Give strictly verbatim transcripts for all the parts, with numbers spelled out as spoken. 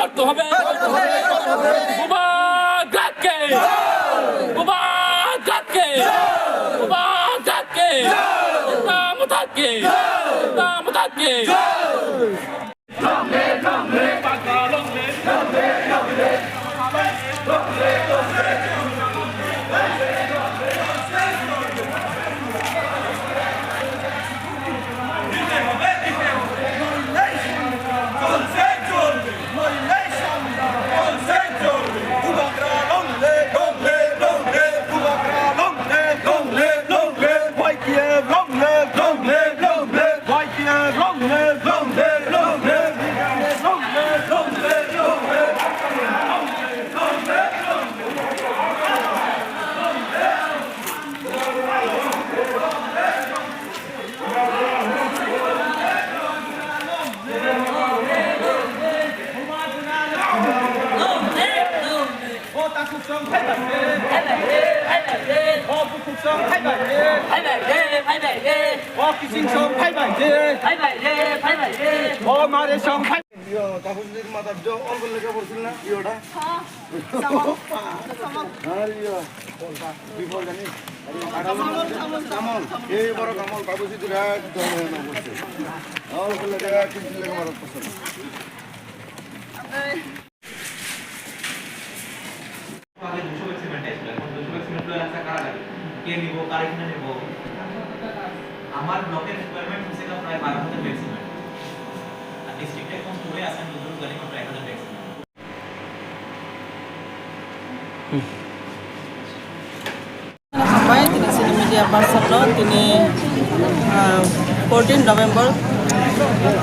করতে হবে। বুবাগাকে! বুবাগাকে! বুবাগাকে! তামতাকে! তামতাকে! Yo, tapos din matadyo, all ko lega borsil na, yo da. Samon. Samon. Ari yo. Before jani. Samon, samon, samon. Samon. Ei boro kamol babu si dura, dora na borsil. All ko lega, kin lega marat pasal. আগে দুশো bag cement আসলো, এখন দুশো bag cement তুলে রাখতে কারা লাগে? কে নিব, কার এখানে নিব? আমার ব্লকের রিকোয়ারমেন্ট হচ্ছে গিয়ে প্রায় বারো হাজার ব্যাগ সিমেন্ট। আর ডিস্ট্রিক্টে এখন পুরো আসাম যতটুকু জানি, প্রায় এক হাজার bag cement. Hambai, tini chini media person no, tini, ah, fourteen November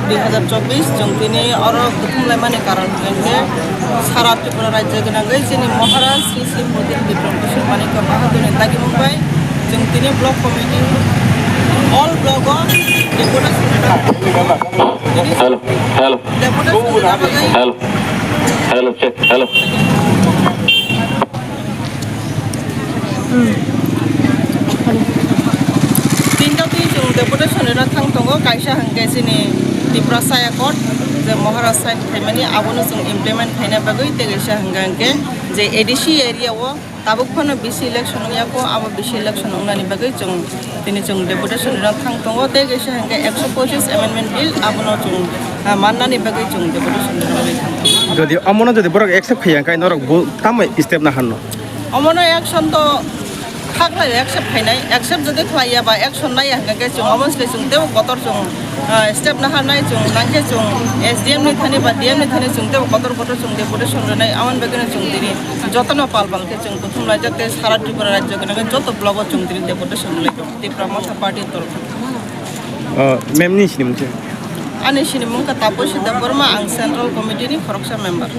dui hazar chobbish, chwng tini oro kuthum laimani karon hwnkhe sara Tripura rajya gwnangwi chini Maharaj Sri Sri Modir Bikram Kishore Manikya Bahadur ni dagimung bai chwng tini block committee, all block o deputation. Hello, hello, deputation rwna bagwi hello, hello, check, hello. Tinta twi chwng deputation rwna thang tongo, kaisa hwnkhe chini Tiprasa Accord, je Maharaj sign khaimani, abono chwng implement khaina bagwi, tei kaisa hwnkhe hwnkhe je A D C area o tabuk phano B C election wngya kho, abo B C election wngnani bagwi chwng tini chwng deputation rwna thang tongo, tei kaisa hwnkhe ekso pochis amendment bill, abono chwng, ah, mannani bagwi chwng deputation rwna thang tongo. Jodi omono jodi borok accept khaiya, hwnkhe norok bo tamo step na hanno? Omono action to khaklai accept khainai, accept jodi khlaiya ba action naiya hwnkhe chwng omo se chwng tebo kotor chwng, ah, step naharnai chwng nangkhe chwng S D M ni thani ba D M ni thani chwng tebo kotor kotor chwng deputation rwnai, amoni bagwino chwng tini jotono pal pal khe chwng kuthum laijak tei sara Tripura rajyo gwnangwi joto blogo chwng tini deputation rwnai Tipra Motha Party ni torokh. Ah, ma'am ni sinimung se? Ani sinimung kha Taposi Debbarma, ang Central Committee ni khoroksa member.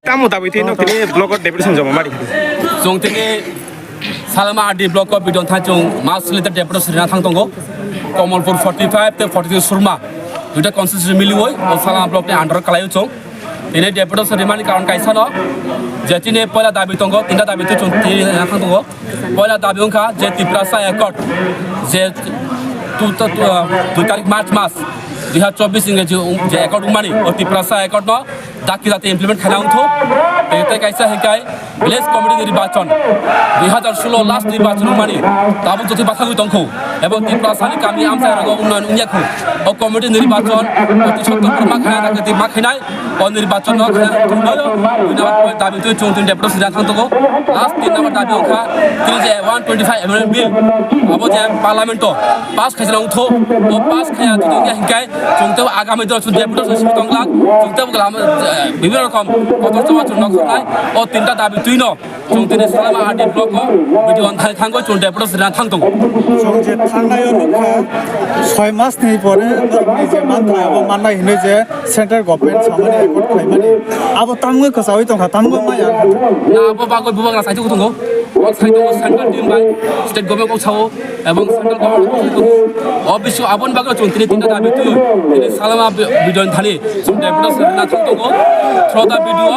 Tamo dabi twi nok tini block o deputation joma mari. Chwng tini Salama R D block o bidon thang chwng mass leader deputation rina thang tongo. Kamalpur forty five tei forty three Surma. Duita constituency miliwi o Salama block ni under o kalai chwng. Tini deputation rimani karon kaisa no. Je tini poila dabi tongo, tinta dabi twi chwng tini rina thang tongo. Poila dabi wngkha je Tiprasa Accord, je tu, tu, tu, dui tarik March mas, dui hazar chobbish Ingreji je accord wngmani, o Tiprasa Accord no dakti dakti implement khaina wngthok. Tei, tei kaisa hikai village committee ni nirbachon dui hazar solo last nirbachon wngmani, tabuk jotoi bathagwi tongkho. Ebo Tiprasa ni kami amchai rogo unnayan wngya kho. O committee nirbachon oti sotto ma khaina dakti ma khainai. O nirbachon no khe tongnaio, dui number point dabi twi chwng tini deputation rina thang tongo. Last tin number dabi wngkha tini je one twenty five amendment bill, abo je parliament o pass khaijak wngtho, o pass khaiya twi wngya hinkhe chwng tei agami dino chwng deputation simi tongglak, chwng tei lama, eh, bibhinno rokom kotor chama chwng nok khornai. O tinta dabi twi no chwng tini Salama R D block o video on thai thangwi chwng deputation rina thang tongo. Chwng je thangnai o nukha, soi mas ni pore borokni je mantra abo mannai hinwi je central government samani accord khlaimani, abo tamungwi kwchawi tongkha, tamungwi maya. Na abo bagwi bubagra saithok tongo, o saithok central team bai state government kok sao, ebong central government kok sao. O bisu aboni bagwi chwng tini tinta dabi twi tini Salama bi-, bidon thani chwng deputation rina thang tongo. Through the video,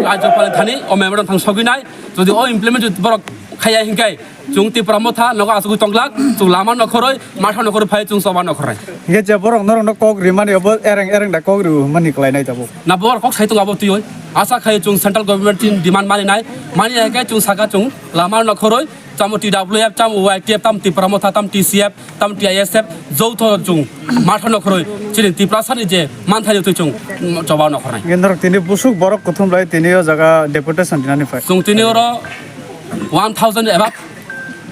Rajyapal thani o memorandum thang sogwi nai. Jodi o implement jodi borok Khaya hinkai, chwng Tipra Motha nogo asugwi tonglak, chwng lama nokhoroi, matha nokhoroi phai chwng choba nokhoroi. Hinkhe je borok norokno kok rimani obo ereng ereng da kok riwi mani kwlainai tabuk. Na borok kok sai tongo abo twiwi. Asa khai chwng central government ni demand mani nai, mani nai khe chwng saka chwng lama nokhoroi, tamo T W F, tamo Y T F, tamo Tipra Motha, tamo T C F, tamo T I S F, joto chwng matha nokhoroi, chini Tiprasani je manthai twi chwng choba nokhoroi. Hinkhe norok tini busuk borok kuthum lai tini o jaga deputation dinani phai. Chwng tini oro one thousand above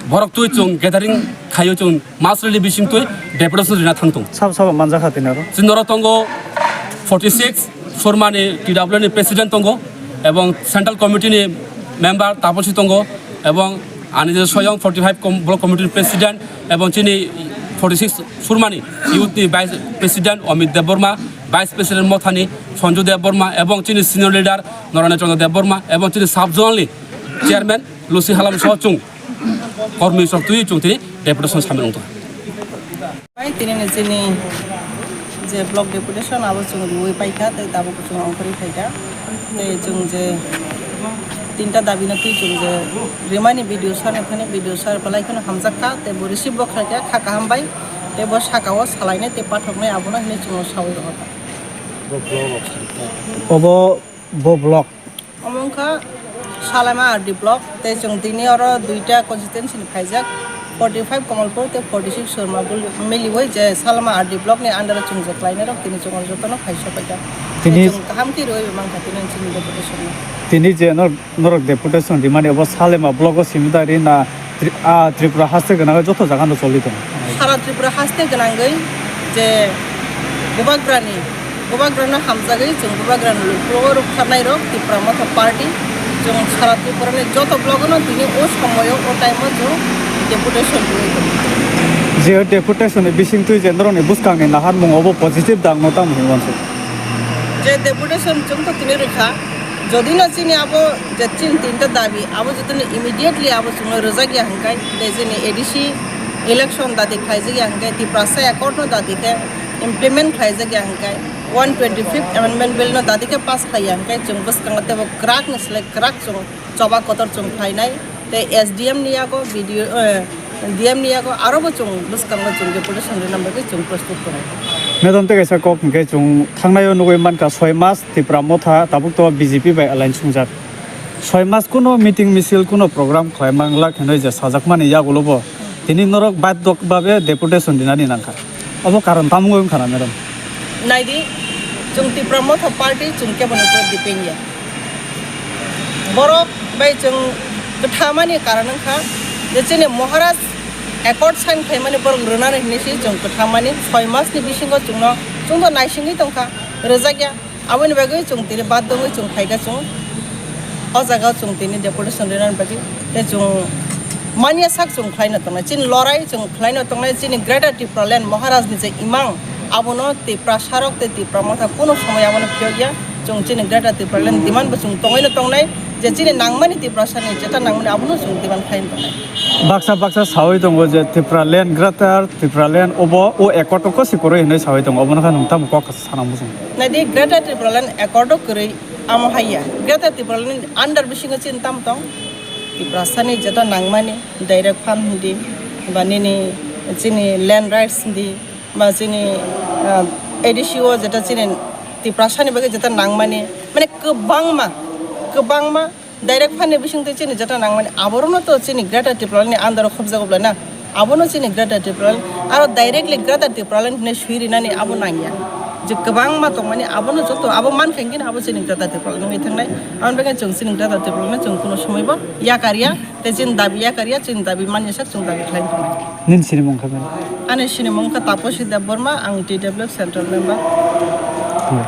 borok twi chwng gathering khaio chwng mass rally bising twi deputation rina thang tong. Sabo sabo manjakha tini oro. Chini oro tongo forty six Surmani T W ni president tongo ebong central committee ni member Taposi tongo ebong ani je soyong forty five com-, block committee ni president ebong chini forty six Surmani youth ni vice president Amit Debbarma, vice president Mothani Sanju Debbarma ebong chini senior leader Narana Chandra Debbarma ebong chini sub zonal ni chairman Lucy Halam soh chwng kormi sok twi chwng tini deputation samil wngtong. Bai tini ni chini je block deputation abo chwng riwi paikha tei tabuk chwng ongkhorwi phaikha tei chwng je tinta dabi no twi chwng je rimani B D O sir no thani B D O sir belai kheno hamjakha tei bo receive bo khlaikha kha kaham bai tei bo saka o salainai tei pathoknai abono hinwi chwng sawi rohorkha. Obo bo block. Omo wngkha Salaima R D block, tei chwng tini oro duita constituency ni phaijak, forty five Kamalpur tei forty six Surma bul-, miliwi je Salaima R D block ni under o chwng je khlainai rok tini chwng oro jotono phai sopaikha. Tini chwng kaham khe rwui mankha tini chini deputation no. Tini je nor-, norok deputation rimani obo Salaima block o simi da ri na? Tri-, ah, Tripura haste gwnangwi joto jaga no choli tongo. Sara Tripura haste gwnangwi je Bubagrani, Bubagrano hamjagwi chwng Bubagrani lukurogo rwkharnai rok Tipra Motha Party, chwng sara Tripurani joto blogono tini o somoyo o time-o chwng deputation rwui tongo. Je deputation ni bisingtwi je norokni bwskangni naharmung obo positive da, ang no tamo hinwi uansuk. Je deputation chwng to tini rwkha, jodi no chini abo je chini tinta dabi, abo jodi no immediately abo chwngno rwjak ya hwnkhe, tei chini A D C election dati khlaijak ya hwnkhe, Tiprasa Accord no dati khe implement khlaijak ya hwnkhe, one twenty fifth Amendment Bill no dati khe pass khlai ya hwnkhe, chwng bwskango teibo kwrak ni slai kwrak chwng choba kotor chwng khlainai, tei S D M ni yago, B D O, eh, D M ni yago, aro bo chwng bwskango chwng deputation rwna bagwi chwng prostut tongo. Madam, tei kaisa kok hwnkhe chwng thangnai o nugwi mankha soi mas Tipra Motha tabuk to B J P bai alliance wngjak. Soi mas kuno meeting misil kuno program khlai manglak hinwi je sajakmani yagulo bo tini norok baidhok babe deputation dinani nangkha. Obo karon tamo wngkha na, madam? Naidi, chwng Tipra Motha Party chwng keboni upor depend ya. Borok bai chwng kwthamani karon wngkha je chini Maharaj Accord sign khaimani borok rwnani hinwi se chwng kwthamani soi mas ni bisingo chwngno chwngno naisingwi tongkha, rwjakya. Aboni bagwi chwng tini badhyo wngwi chwng phaikha chwng o jaga o chwng tini deputation rwnani bagwi tei chwng manya sak chwng khlaino tongnai, chini lorai chwng khlaino tongnai, chini Greater Tipraland Maharaj ni je imang abono Tiprasa rok tei Tipra Motha kuno somoi abono phiyokya. Chwng chini Greater Tipraland demand bo chwng tongwino tongnai je chini nangmani Tiprasani jeta nangmani abono chwng demand khlaino tongnai. Baksa baksa sawi tongo je Tipraland, Greater Tipraland obo o accord o kosi kwrwi hinwi sawi tongo, obono khe nwng tamo kok sana muchung? Naidi, Greater Tipraland Accord o kwrwi amo hai ya. Greater Tipraland under bisingo chini tamo tong? Tiprasani jeta nangmani direct fund hindi, ba nini chini land rights hindi, ba chini, ah, A D C o jeta chini Tiprasani bagwi jeta nangmani, mane kwbangma, kwbangma direct fund ni bisingtwi chini jeta nangmani, aborokno to chini Greater Tipraland ni under o khobjago bwlai na, abono chini Greater Tipraland, aro directly Greater Tipraland hinwi swi rinani abo nangya. Je kwbangma tongmani abono joto abo mankha hinkhe abo chini Greater Tipraland wngwi thangnai. Aboni bagwi chwng chini Greater Tipraland no chwng kuno somoi bo yakarya, tei chini dabi yakarya, chini dabi manya sak chwng dabi khlai tongnai. Nini sinimung kha bini? Ani sinimung kha Taposi Debbarma, ang T W F Central Member. Hmm.